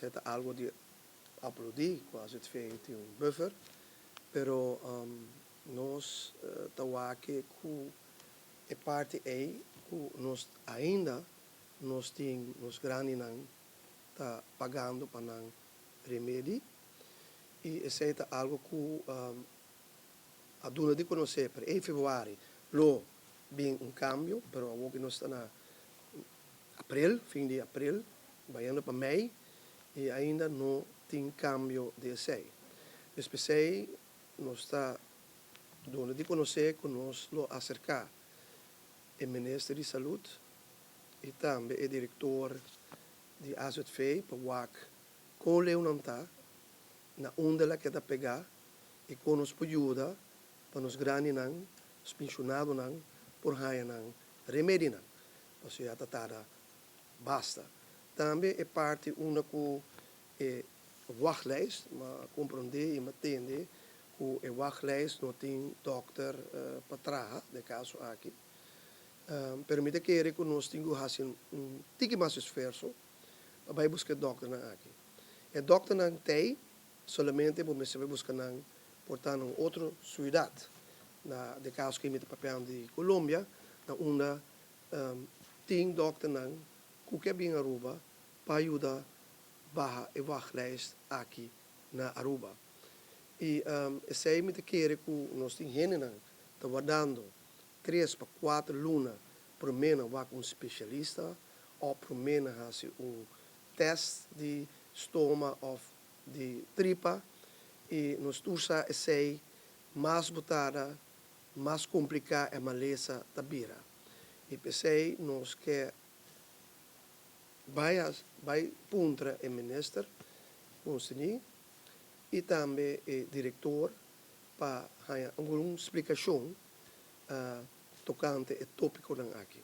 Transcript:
Esei ta algu di aplaudí ku AZV tin un buffer, pero nos ta wak ku e parti ei ku nos ainda nos tin nos grandinan ta pagando pa nan remedi i esei ta algu ku a duna di konosé pero e februari lo bin un kambio, pero awor ku nos ta na aprel, fin di aprel, bayendo pa mei i ainda no tin kambio di esei. Dus p'esei nos ta duna di konosé ku nos lo aserká e minister di Salud i tambe e direktor di AZV pa wak kon leu nan ta, na unda el a keda pegá i kon nos por yuda pa nos grandinan, nos penshonadonan por haña nan remedinan, pasobra ya ta tarda basta. Tambe e parti unda ku e wachtlijst, m'a komprondé i m'a tende ku e wachtlijst no tin dòkter pa traha den e kaso aki. Pero mi ta kere ku nos tin ku hasi un tiki mas esfuerso pa bai buska e dòkternan aki. E dòkternan t'ei, solamente bo mester bai buska nan por ta na un otro siudat. Na de kaso ku mi ta papiando di Colombia, na unda tin dòkternan ku ke bin Aruba pa yuda baha e wachtlijst aki na Aruba. I esei mi ta kere ku nos tin hendenan ta wardando tres pa kuater luna promé nan wak un spesialista òf promé nan hasi un tèst di stoma òf di tripa i nos tur sa esei mas bo tarda mas kompliká e malesa ta bira i p'esei nos ke bai bai puntra e minister konserní i tambe e direktor pa haña algun splikashon tokante e tópikonan aki.